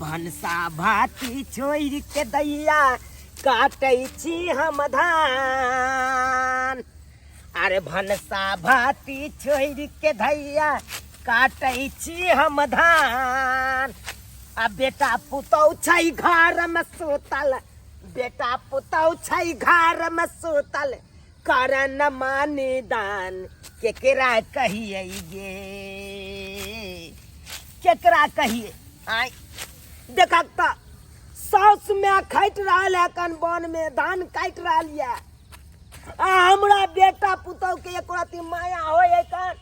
भनसा भाती छोड़ि के दैया काटै छी हम धान। अरे भनसा भाती छोड़ि के धैया काटै छी हम धान। आ बेटा पुतहु छै घर में सुतल, बेटा पुतहु छै घर में सुतल, करन माने दान। केकरा कहियै गे, केकरा कहिए? आय देखक तऽ साउस में खटि रहल है कन वन में धान काटि रहल यऽ, आ हमरा बेटा पुतहु के एको रत्ती माया होय है कन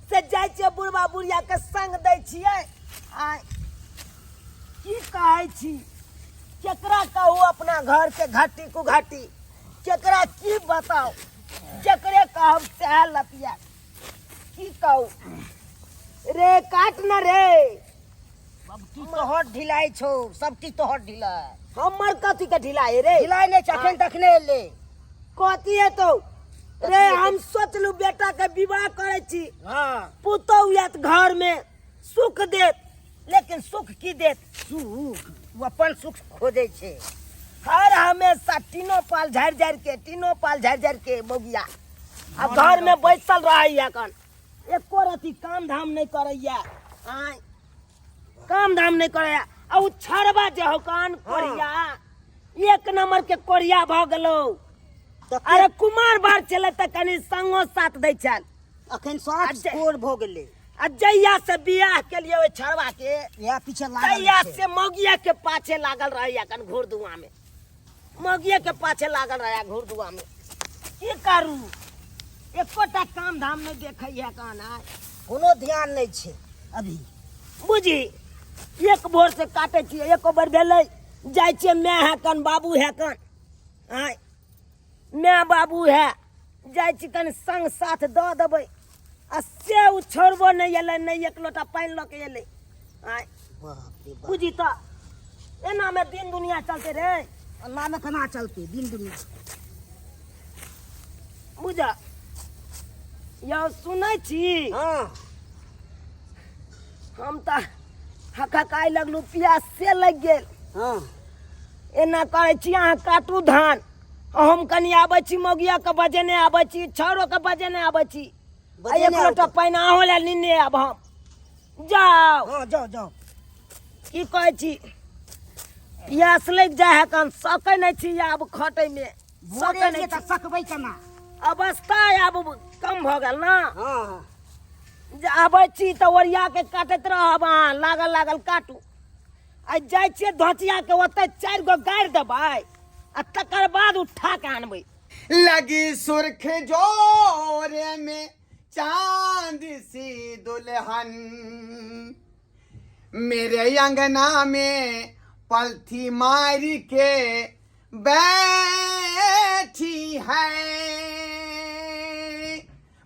से जाइ छियै बुढ़बा बुढ़िया के संग दै छियै। आय की कहै छी, केकरा कहू अपना घर के घाटी कुघाटी, केकरा की बताउ, जकरे कहब सएह लतिया। की कहू रे, काट न रे। सब किछु तोहर ढिलाई छौ, सब किछु तोहर ढिलाई। हमर कथी के ढिलाई रे? ढिलाई नहि छै, अखन तखने एलै। कथी हेतौ रे? हम सोचलू बेटा के विवाह करै छी, पुतहु आयत घर में सुख देत, लेकिन सुख की देत? सुख ओ अपन सुख खोजै छै। हर हमेशा टीनो पाल झाड़ि झाड़ि के, टीनो पाल झाड़ि झाड़ि के बौगिया आ घर में बैसल रहैया कन, एको रति काम धाम नहि करैया। आय काम धाम नहि करैया। आ उ छड़बा जे हो कान कोरिया, एक नंबर के कोरिया भऽ गेलौ। अरे कुमार बार छलै तऽ कनि संगो साथ दै छल, अखन 60 स्कोर भऽ गेलै। आ जहिया से बियाह केलिए ओहि छड़वा के, इएह पीछे लागल तहिया छै। से मौगिया के पाछे लागल रहैया कन घूर दुआ में, मौगिया के पाछे लागल रहैया घूर दुआ में। की करू, एकोटा काम धाम नहि देखैया कान, आय कोनो ध्यान नहि छै अभी। बुझी एक भोर से काटे छियै, एको बेर भेलै जाइ छियै माय है कन बाबू है कन, आय माय बाबू है जाइ छी कन संग साथ दऽ देबै, आ से ओ छोड़बो नहि एलै, नहि एक लोटा पानि लऽ के एलै। आय बाप रे बाप। बुझी तऽ एनामे दिन दुनिया चलते रे। अल्लाह में केना चलते दिन दुनिया? बुझ यौ, सुनै छी? हाँ। हम तऽ हकहकाय लगलू, प्यास से लागि गेल। एना करै छी, अहाँ काटू धान, हम कनि आबै छी, मौगिया के बजेने आबै छी, छौरो के बजेने आबै छी, आ एक बजेने लोटा आउ। पानि अहूँ लए नेने आब हम। जाउ। हाँ, जाउ जाउ। की कहै छी, प्यास लागि जाइ है कन, सकै नहि छी आब खटै मे, भोरे सकै नहि छियै तऽ छी। सकबै केना? अवस्था आब कम भऽ गेल ने। हाँ। जे आबै छी तऽ ओरिया के काटैत रहब अहाँ, लागल लागल काटू। आ जाइ छियै धोचिया के ओतऽ 4 गो गाड़ि देबै, आ तकर बाद उठा के आनबै। लगी सुर्ख जोरे में चांद सी दुल्हन, मेरे अंगना में पलथी मार के बैठी है,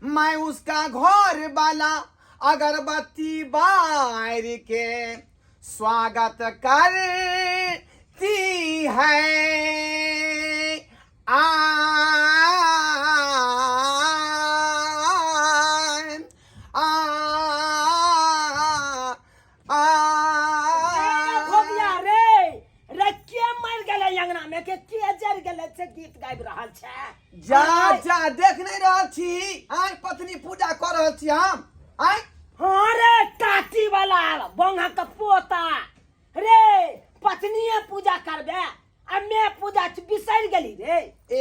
मैं उसका घर वाला अगरबत्ती बार के स्वागत करती है। आ आ आ भोगिया रे रे, के मरि गेलै अंगना में के, के जरि गेलै से गीत गाबि रहल छै? जा जा, देख नहीं रहल छी? आय पत्नी पूजा कर रहल छी हम। आय हाँ रे टाटी वाला बंगा के पोता रे, पत्नीए पूजा करबे आ मैं पूजा बिसरि गेली रे। ए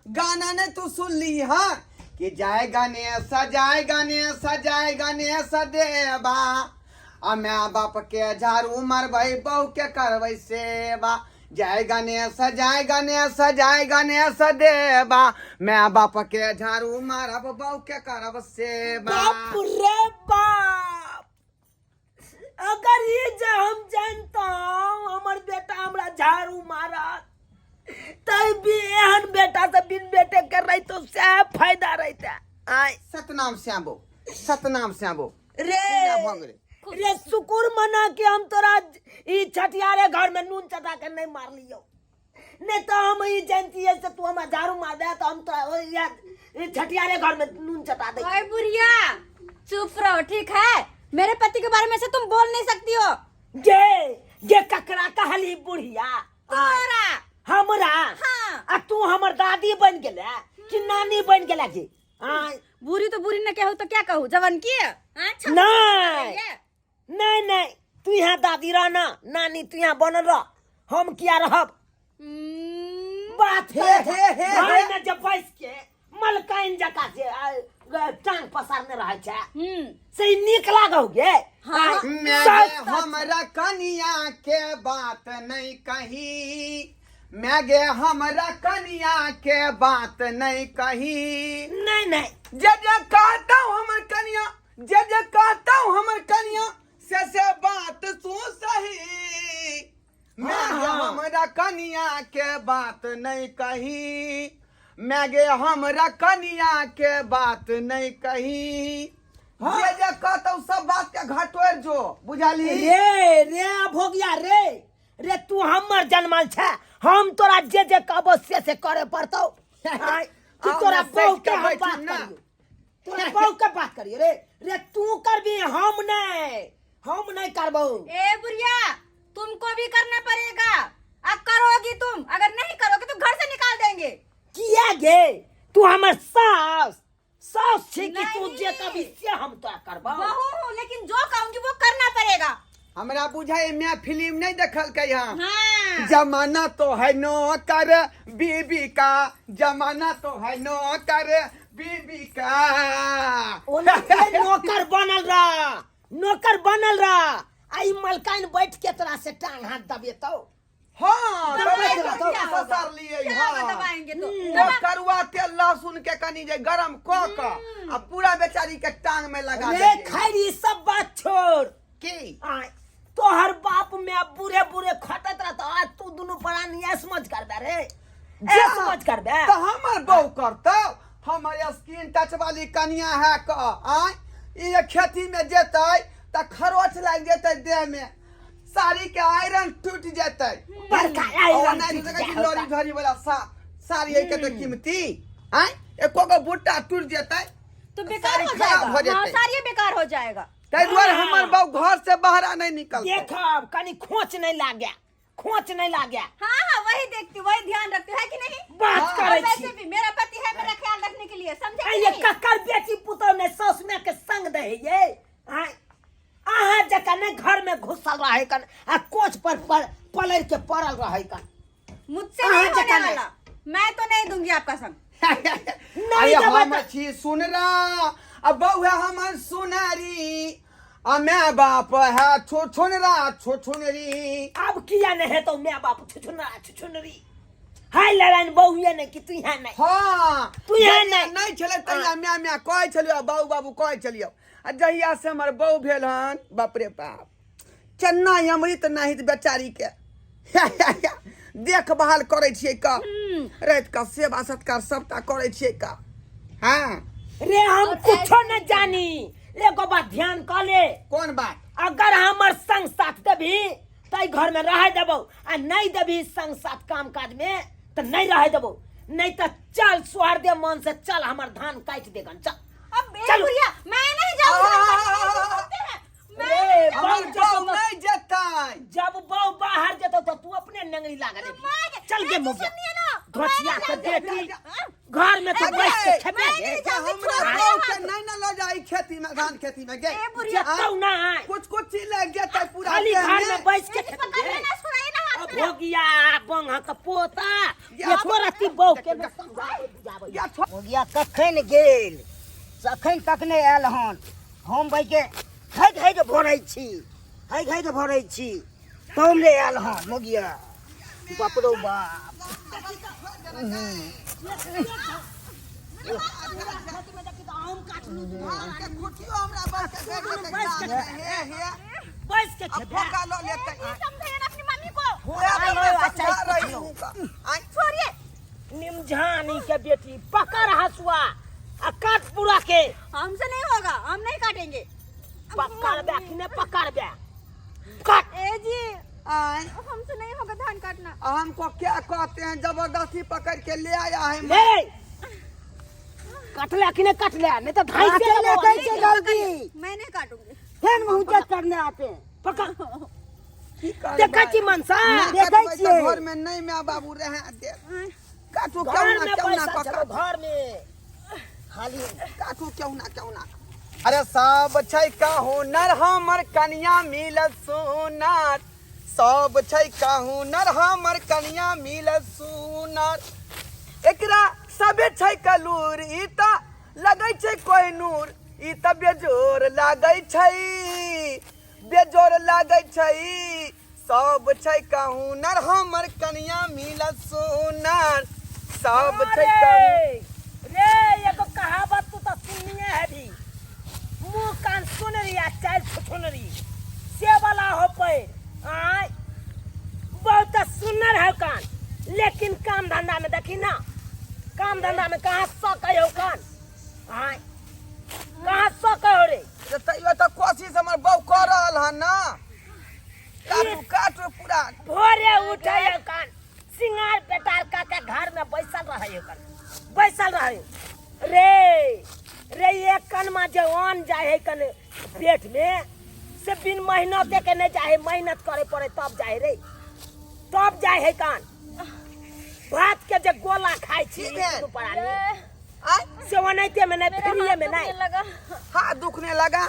गाना ने तू सुन ली? हाँ कि जय गणेश जय गणेश जय गणेश देवा, आ my बाप के झाड़ू मारबै बहू के करबै सेवा। जय गणेश जय गणेश जय गणेश देवा, my बाप के झाड़ू मारब बहू के करब सेवा। बाप रे बाप, अगर ये जे हम जानता हमर बेटा हमरा झाड़ू मारत, तब भी एहन बेटा से बिन बेटे के रहितो सएह फायदा रहिता। आय सतनाम श्यामो सतनाम श्यामो रे पूजा भऽ गेलै। रे शुकुर मना के हम तोरा ई छठियारे घर में नून चटा के नहीं मारलियो, नहीं तो हम ई जानतिए से तू हमरा झाड़ू मार दे तो हम तोरा ओइ या ई छठियारे घर में नून चटा दे। ओए बुढ़िया चुप रहो, ठीक है? मेरे पति के बारे में से तुम बोल नहीं सकती हो। गे गे ककरा कहली बुढ़िया? तोरा। हमरा? हाँ। आ तू हमर दादी बन गेले कि नानी बन गेले गे? आय। बुरी तो बुरी न कहू तो क्या कहू, जवन की है? हाँ, छप- नहीं। ये। नहीं नहीं, तू यहाँ दादी रह ना, नानी तू यहाँ बनल रह, हम किया रहब? बात हे, हे, हे, भाई हे। ने जब बैस के मलकाइन जका से टांग पसारने रहै छै से ई नीक लागौ गे? हाँ। मैं सास- हमरा कनिया के बात नहीं कही, मैं गे हमरा कनिया के बात नहीं कही। नहीं नहीं। जे जे कहता हूँ हमर कनिया, जे जे कहता हूँ हमर कनिया, से से बात सु सही। मैं गे हाँ। हमरा कनिया के बात नहीं कही, मैं गे हमरा कनिया के बात नहीं कही। जे जे कहतौ सब बात के घटोर जो, बुझली? रे रे भोगिया रे रे, तू हमर जनमल छै, हम तोरा जे जे कहबो से से करे पड़तौ। आय, कि आउ तोरा ने बहू सटि के के हम बैठू बात ना। करियो, तोरा बहू के बात करियो। रे रे तू करबी, हम नहीं, हम नहीं करबो। ए बुढ़िया, तुमको भी करना पड़ेगा। अब करोगी तुम, अगर नहीं करोगे तो घर से निकाल देंगे। किया गे? तू हमर सास सास छी कि तू नहीं। जे कभी से हम तोरा करबो? बहू हूँ, लेकिन जो कहूंगी वो करना पड़ेगा। हमरा बुझाई मैं फिल्म नहीं देखल के यहाँ। हाँ। जमाना तो है नौकर बीबी का, जमाना तो है नौकर बीबी का। ओना के नौकर बनल रह, नौकर बनल रह, आई मलकाइन बैठ के तोरा से टांग हाथ दबेतौ। हाँ, दबाएंगे दबाई तो क्या होगा? ससर लिए। क्या हाँ। होगा दबाएंगे तो? वो करुआ तेल लहसुन के कनी जे गरम क क आ पूरा बेचारी के टांग में लगा रे देलियै। खैर ई सब बात छोड़। की? आय, तोहर बाप में अब बुरे बुरे खटत रहता, आज तू दुनू प्राणी ऐश मौज करबे रे, ऐश मौज करबे। तो हमर बहू करतौ, हमर स्किन टच वाली कनिया है क आय, ई खेती में जेतै त खरोच लागि जेतै देह में, साड़ी के आयरन टूट जेतै। बड़का आयरन और नहि टूटि देखै छी जाय लड़ी होता। झड़ी वाला साड़ी है के त कीमती आय, एको गो बूटा टूट जेतै तो बेकार साड़ी हो खराब जाएगा। हो जेतै। हाँ, साड़ी बेकार हो जाएगा। ताहि दुआरे हाँ। हमर बहू घर से बाहर नहीं निकलतै। देखब कनी खोच नहीं लागे, खोच नहीं लागे। हाँ हाँ, वही देखती हूँ, वही ध्यान रखती हूँ, है कि नहीं? बात हाँ। करै और वैसे छी। भी मेरा पति है मेरा ख्याल रखने के लिए, समझे कि ये नहीं? ककर बेटी पुतोह ने सास माय के संग दे ये आय, अहाँ जकाँ ने घर में घुसल रहे कन आ कोच पर पर पलर के पड़ल रहे कन। मुझसे अहाँ नहीं होने जकाँ नहीं। वाला, मैं तो नहीं दूंगी आपका संग। नहीं अरे देबै हम तऽ- छी सुनरा आ बहू है हमर सुनरी आ my बाप है छुछुनरा छुछुनरी। आब किया नहीं हेतौ my बाप छुछुनरा छुछुनरी? हाय लड़ाइन बहुए नहीं कि तू यहाँ नहीं। हाँ, तू यहाँ जहिया नहीं। नहीं छलै तहिया my my कहै छलियौ, बाबू बाबू कहै छलियौ, आ जहिया से हमर बहू भेल हन, बाप रे बाप, चन्ना अमृत नहीं बेचारी के देखभाल करै छियै क राति कऽ सेवा सत्कार सबटा करै छियै क। हाँ। रे हम कुछो न जानी, एगो बात ध्यान कऽ ले। कोन बात? अगर हमर संग साथ देबही तऽ घर में रह देबौ, आ नहीं देबही संग साथ काम काज में तऽ नहीं रह देबौ, नहीं तऽ चल सोहर दे मन से चल, हमर धान काटि देगन चल। अब ए चलो। बुढ़िया, मैं नहीं जाऊंगी। मैं रे, हमर बहु बहू जेतौ तऽ- नहीं जेतै। जब बहु बाहर जेतौ तऽ तू अपने नंगरी लागल हेबही। मैं- चल गे मैं मोगिया। सुनिए ना, धोतिया मैं के नहीं बेटी जाऊंगी। घर में तो अरे, बैठ के खेपे मैं गे। नहीं जाऊंगी, हमरा छोड़ बहू दे के नहीं ना लऽ जाई खेती में, धान खेती में गे। ए बुढ़िया, जेतौ ना। कुछ कुछ चीज लागि जेतै पूरा खाली देह घर में। में बैठ के ये खेपे पकड़ गे। लेना, छुड़ाइए ना हाथ अब मेरा। हो गया बंगा का पोता, या एको रत्ती बहू के ने समझाबै बुझाबै। या छोड़। मोगिया कखन गेल से अखन तक नहि आयल हन। हम भाइके खाइ खाइ के भरै छी, खाइ खाइ के भरै छी, तब नहि आयल हन मोगिया। बाप रौ बाप। खुटियो हमरा बस के भेट जेतै। हे हे बैस के अब खेपे। फोका लऽ लेतै। ये समझाइए ना अपनी मम्मी को। पूरा आइ, आइ, समझा आइ, रही हूँ का। आइ, छोड़िए। निमझानी के बेटी, पकड़ हंसुआ आ काट पूरा के। हमसे नहीं होगा, हम नहीं काटेंगे। पकड़ बे कि नहीं पकड़ बे, काट। ए जी, आइ, हमसे नहीं होगा धान काटना। हमको क्या कहते हैं, जबरदस्ती पकड़ के ले आया है। ले काटले कि नहीं काटले, नहीं तो धाई से काटे ले लेबो। कहै छै जल्दी। मैं नहीं काटूंगी। फेर मुँह चेक करने आते हैं। पकड़। की करबै? देखै छी मनसा नहि देखै कटबै तऽ छियै। घर में नहि माय बाबू रहे दे काटू घर केहुना में केहुना पैसा कऽ चलो काटू। घर में खाली काटू केहुना केहुना अरे सब छै कहू नर हमर कनिया मिलत सोनार सब छै कहू नर हमर कनिया मिलत सुनर एकरा सबे छै कलूर ई तऽ लगै छै कोई नूर ई तऽ बेजोर लागै छै बेजोर लागै छै सब छै कहू नर हमर कनिया मिलत सुनर सब छै कहू अरे रे एगो कहावत तू तो सुननिए है भी मुंह कान सुन रही आ चाल छुछुन रही से वाला हो पे आय बहुत सुनर है कान लेकिन काम धंधा में देखी ना काम धंधा में कहाँ सकै हो कान आय कहाँ सकै हो रे रे तैयो तऽ कोशिश हमर बहू कऽ रहल हन ना काटू काटू पूरा भोरे उठे हो कान सिंगार पेटार का के घर में बैसल रहे हो कान बैसल रहे रे रे एक कनमा जे अन्न जाए है कने पेट में से बिन मेहनत के नहीं जाए मेहनत करे पड़े तब जाए रे तब जाए है कान भात के जे गोला खाई छी की भेल? दुनू प्राणी आय से ओनाहिते में नहीं मेरा फ्रीए हाथ में दुखने नहीं लगा हाथ दुखने लगा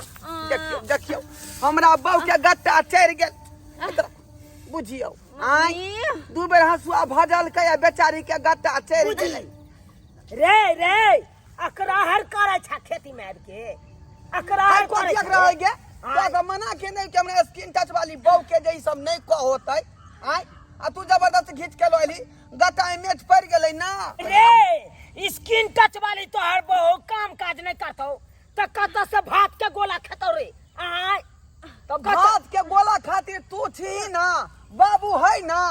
देखियौ देखियौ हमरा बहू के गट्टा चढ़ि गेल इधर बुझियौ आय मम्मी, दू बेर हंसुआ भजलकै आ बेचारी के गट्टा चढ़ि बुझी गेलै रे रे अकराहर करै छा खेती में आबि के अकराहर आइ करै कथी छा रह रे। गे तोरा के मना के नहीं कि हमरा स्किन टच वाली बहू के जे ई सब नहीं कह होतै आय आ तू जबरदस्त घीच के लऽ एलही गट्टा मेच पड़ि गेलै ना रे स्किन टच वाली तोहर बहू काम काज नहीं करतौ त कतऽ से भात के गोला खेतौ रे आय तऽ भात के गोला खातिर तू छी ना बाबू है ना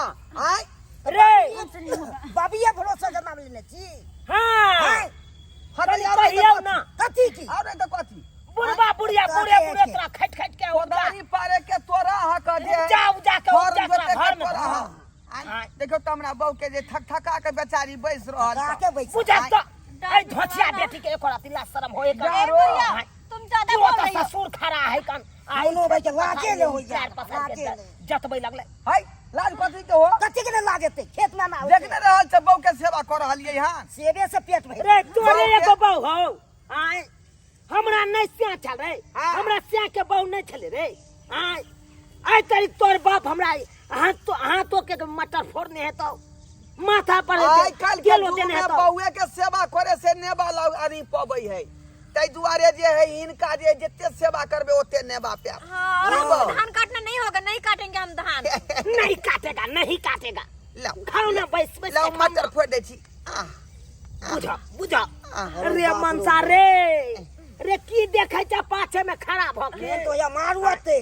आय रे बाबिया भरोसा जमा लेने छी हाँ हैं? हाँ तऽ कनि आब नहि तऽ कहियौ कथी? ना कथी की आब नहि तऽ कथी बुढ़बा बुढ़िया काके बुढ़े बुढ़े के? तोरा खट खट के उपजा कोदारी पारे के तोरा हक जे उपजा उपजा के फर उपजा तोरा जोते के घर में तोरा हक। आय। आय, देखियौ तऽ हमरा बहू के जे थक थका के बेचारी बैस रहल छै। काके बैस बुझा तो ऐ धोचिया बेटी के एको राती लाज शरम होए कर ए बुढ़िया तुम ज्यादा तू बोल ओतऽ रही हो ससुर खड़ा है कन आई दोनों भाई के लाजे ले होइया, चार पसार के लाजे ले। जतबै लगले है लाज कथी के हो कथी के ने लाजेते खेत में ना देख ने रहल छै बहू के सेवा कऽ रहलियै हन सेवे से पेट भरि रे तोरे बहू के- एगो बहू हौ आय हमरा नहीं स्या छल रे हाँ। हमरा स्या के बहू नहीं छले रे आय आय तरी तोर बाप हमरा हाथ तो हाथों के मटर फोड़ने है तो माथा पर आइ काल्हि के तेलो युग देने में है तो बउए के सेवा करे से नेबा लग अरी पबै है ताहि दुआरे जे है हिनका जे जते सेवा करबै ओते नेबा पायब हाँ और हाँ। हमको धान काटना नहीं होगा नहीं काटेंगे हम धान नहीं काटेगा नहीं काटेगा लाउ खाओ ना बैस बैस लाउ के खाओ मटर ना। फोड़ि दै छी आह, बुझा बुझा आह। रे मनसा रे रे की देखै छ पाछे में खड़ा भ के तो या मारू अते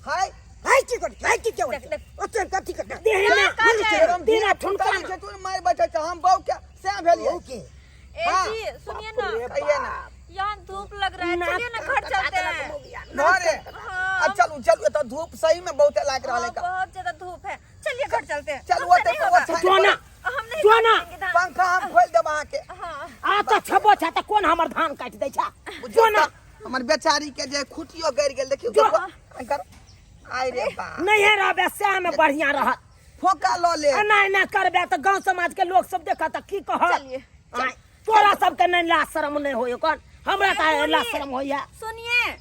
हाय हाय की कर हाय की क्यों देख, देख। ओते कथी कर देह में काटे। देह ठुनका तरी छै तू मारि बैठे छै हम बहू के सएह भेलियै ओके ए हाँ। जी सुनिए ना कहिए ना यहाँ धूप लग रहा है चलिए ना घर चलते हैं घरे हाँ। आ चलू चलू एतऽ धूप सही में बहुते लागि रहल हाँ, है का बहुत ज्यादा धूप है चलिए घर चलते हैं चलू हमसे ओते नहीं होगा। ओछाइन जो ना हम नहीं जो ना। काटेंगे धान। पंखा हम खोलि देब अहाँके हाँ आ तऽ छबो छ तऽ कोन हमर धान काटि दै छ बुझियौ जो ना तऽ हमर बेचारी के जे खुटियो गड़ि गेल देखियौ जो। देखो एकर आइ रे बा नहीं रहबे सएह में बढ़िया रहत फोका लऽ ले एना एना करबे तऽ गांव समाज के लोग सब देखत तऽ की कहत चलिए, आँय, तोरा सबके नहीं लाज शरम नहीं होय कौन हमरा तऽ लाज शरम होइया सुनिए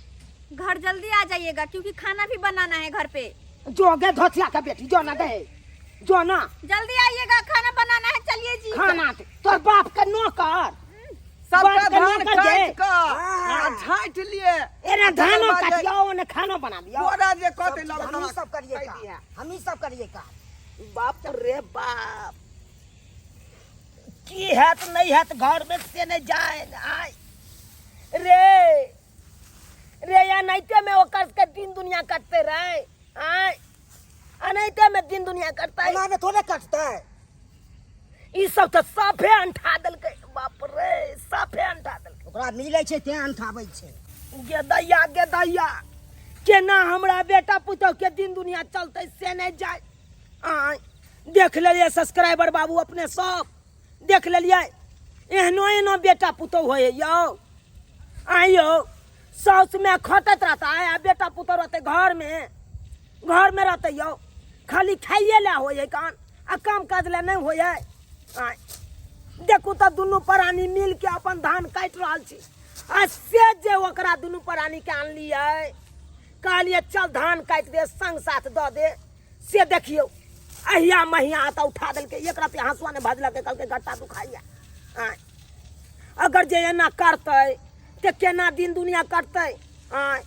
घर जल्दी आ जाइएगा क्योंकि खाना भी बनाना है घर पे जो गे धोतिया के बेटी जो ना दे जो ना जल्दी आइएगा खाना बनाना है चलिए जी खाना के तोर बाप के नौकर सबटा बाप के धान नौकर दे काटि कऽ आ छाँटि लिए एना धानो तकर बाद जे काटियो ओने खानो बना दियो बोरा जे कहतै लऽ कऽ हमही सब करिए कहि काम दिहे। हमही सब करिए काम बाप रे बाप की हैत नहीं हैत घर में से नहीं जाए आय रे रे या नैते में ओकर के दिन दुनिया कटते रहे आय अनैते में दिन दुनिया कटते एना में थोड़े कटतै ई सब तऽ साफे अंठा देलकै बाप रे साफे अंठा देलकै ओकरा मिलै छै तें अंठाबै छै गे दैया गे दैया केना हमरा बेटा पुतोह के दिन दुनिया चलतै से नहि जाय आय देख लेलियै सब्सक्राइबर बाबू अपने सब देख लेलियै एहनो एहनो बेटा पुतोह होइ यौ आइ यौ साउस में खटैत रहता है आ बेटा पुतोह रहते घर में घर में रहते यौ खाली खाइए लए होइए कान आ काम काज लए नहि होइए। आँय देखू तऽ दुनू प्राणी मिल के अपन धान काटि रहल छी। आ से जे ओकरा दुनू प्राणी के आनलियै, कहलियै चल धान काटि दे, संग साथ दऽ दे, से देखियौ अहिया महिया तऽ उठा देलकै, एक रत्ती हँसुआ नहि भजलकै, कहलकै गट्टा दुखाइया। आँय अगर जे एना करतै तऽ केना दिन दुनिया कटतै? आँय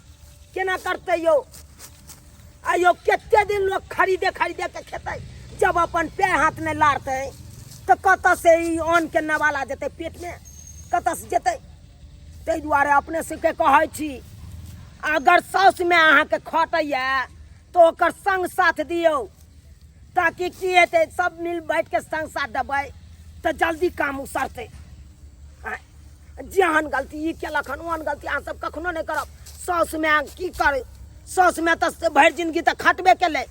केना करतै यौ? आ यौ कते दिन लोक खरीदे खरीदे के खेतै? जब अपन पैर हाथ नहि लारतै तऽ कतऽ से ई अन्नके नवाला जेतै पेटमे, कतऽ से जेतै? ताहि दुआरे अपने सबके कहै छी, अगर साउसमे अहाँके खटैया तऽ ओकर संग साथ दियौ, ताकि की हेतै, सब मिल बैठ के संग साथ देबै तऽ जल्दी काम उसरतै। जेहन गलती ई केलक हन ओहन गलती अहाँ सब कखनो नहि करब। साउस माय की करै? साउस माय तऽ भरि जिंदगी तऽ खटबे केलै।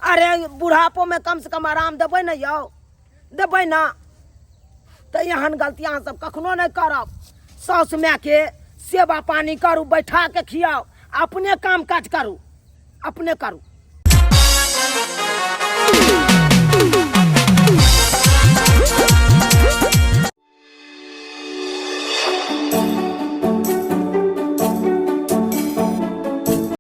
अरे बुढ़ापोमे कमसँ कम आराम देबै ने यौ, देबै ने? तऽ एहन गलती अहाँ सब कखनो नहि करब। साउस मायके सेवा पानी करू, बैठा के खियाउ, अपने काम काज करू, अपने करू।